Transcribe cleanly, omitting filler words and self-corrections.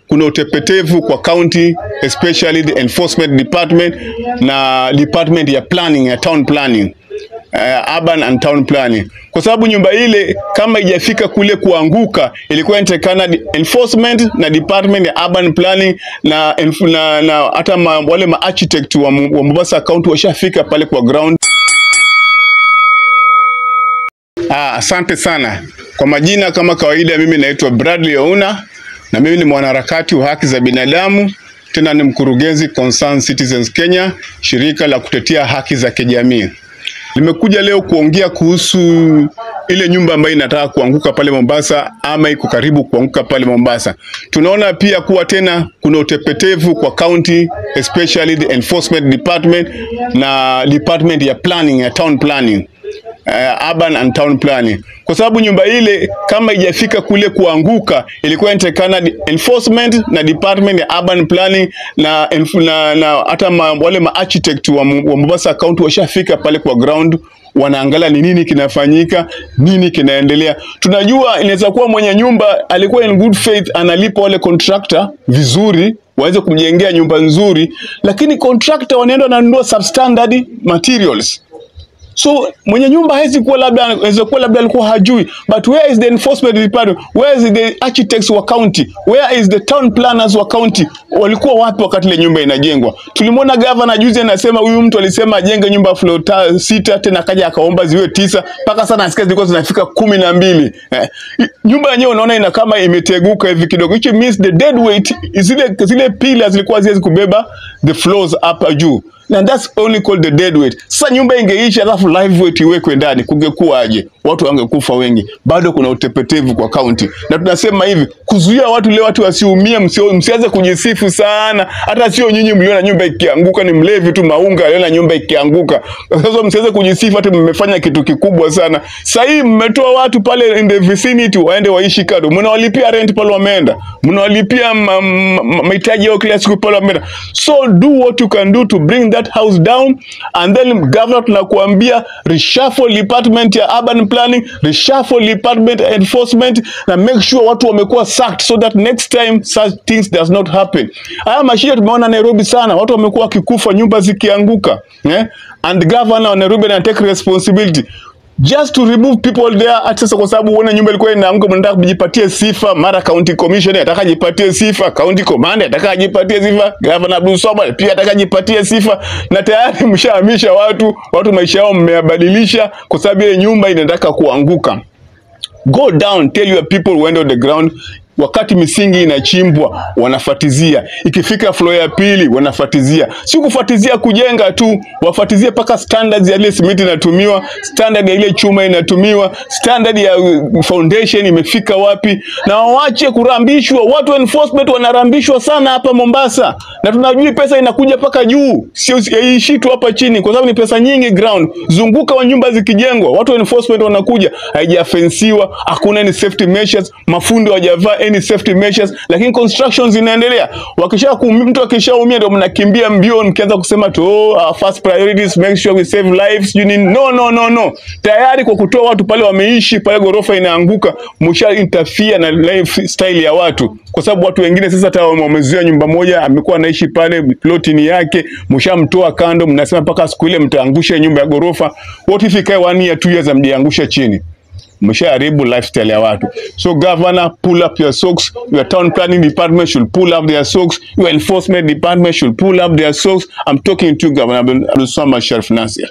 Kuna utepetevu kwa county, especially the enforcement department na department ya planning, ya town planning, urban and town planning, kwa sababu nyumba ile kama ijafika kule kuanguka, ilikuwa inatakikana enforcement na department ya urban planning na hata wale ma architect wa Mombasa County washafika pale kwa ground. Asante sana. Kwa majina kama kawaida, mimi naitwa Bradley Ouna na mimi ni mwanaharakati wa haki za binadamu, tena ni mkurugenzi Concerned Citizens Kenya, shirika la kutetea haki za kijamii. Nimekuja leo kuongea kuhusu ile nyumba ambayo inataka kuanguka pale Mombasa ama iko karibu kuanguka pale Mombasa. Tunaona pia kuwa tena kuna utepetevu kwa county, especially the enforcement department na department ya planning, ya town planning, urban and town planning, kwa sababu nyumba ile kama ijafika kule kuanguka, ilikuwa inatakikana enforcement na department ya urban planning na hata wale ma architect wa Mombasa County washafika pale kwa ground, wanaangalia ni nini kinafanyika, nini kinaendelea. Tunajua inaweza kuwa mwenye nyumba alikuwa in good faith, analipa wale contractor vizuri waweze kumjengea nyumba nzuri, lakini contractor wanaenda wananunua substandard materials. So mwenye nyumba hawezi kuwa labda, anaweza kuwa labda alikuwa hajui, but where is the enforcement department? Where is the architects wa county? Where is the town planners wa county? Walikuwa wapi wakati ile nyumba inajengwa? Tulimwona governor juzi anasema huyu mtu alisema ajenge nyumba floor 6, tena akaja akaomba ziwe 9, mpaka sasa nasikia zilikuwa zinafika 12. Nyumba yenyewe unaona ina kama imeteguka hivi kidogo, which means the dead weight, zile pillars zilikuwa haziwezi kubeba the floors up juu. And that's only called the dead weight. Sasa nyumba ingeisha alafu live weight iwekwe ndani, kungekuwa aje? Watu wangekufa wengi. Bado kuna utepetevu kwa county. Na tunasema hivi, kuzuia watu leo watu wasiumie, msianze kujisifu sana. Hata sio nyinyi mliona nyumba ikianguka, ni mlevi tu Maunga aliona nyumba ikianguka. Sasa msianze kujisifu hata mmefanya kitu kikubwa sana. Sasa hii mmetoa watu pale in the vicinity waende waishi kando. Mnawalipia rent pale wameenda. Mnawalipia mahitaji yao kila siku pale wameenda. So do what you can do to bring that house down, and then governor tunakuambia reshuffle department ya urban planning, reshuffle department enforcement, na make sure watu wamekuwa sacked so that next time such things does not happen. Haya mashida tumeona Nairobi sana, watu wamekuwa wakikufa, nyumba zikianguka, And governor wa Nairobi ana take responsibility just to remove people there. Hata sasa kwa sababu uone nyumba ilikuwa inaanguka, mnataka kujipatie sifa, mara county commissioner ataka jipatie sifa, county commander ataka jipatie sifa, governor Abdulswamad pia ataka jipatie sifa, na tayari mshahamisha watu maisha yao mmeyabadilisha kwa sababu ile nyumba inataka kuanguka. Go down, tell your people when on the ground. Wakati misingi inachimbwa wanafatizia, ikifika floor ya pili wanafatizia. Si kufatizia kujenga tu, wafatizie paka standards ya ile simiti inatumiwa, standard ya ile chuma inatumiwa, standard ya foundation imefika wapi, na waache kurambishwa. Watu enforcement wanarambishwa sana hapa Mombasa, na tunajua pesa inakuja paka juu, sio haishi tu hapa chini, kwa sababu ni pesa nyingi ground. Zunguka wa nyumba zikijengwa, watu enforcement wanakuja, haijafensiwa, hakuna any safety measures, mafundi hawajavaa any safety measures, lakini constructions zinaendelea. Mtu akishaumia ndio mnakimbia mbio mkianza kusema tu, oh, our first priority is make sure we save lives. You need, no, no, no, no. Tayari kwa kutoa watu pale wameishi pale, gorofa inaanguka, msha interfere na lifestyle ya watu, kwa sababu watu wengine sasa hata wamezoea nyumba moja, amekuwa anaishi pale, plot ni yake, mshamtoa kando, mnasema mpaka siku ile mtaangusha nyumba ya gorofa. What if ikae 1 year 2 years amjiangusha chini? Mshaharibu lifestyle ya watu. So governor, pull up your socks. Your town planning department should pull up their socks. Your enforcement department should pull up their socks. I'm talking to Governor Abdulswamad Shariff Nassir.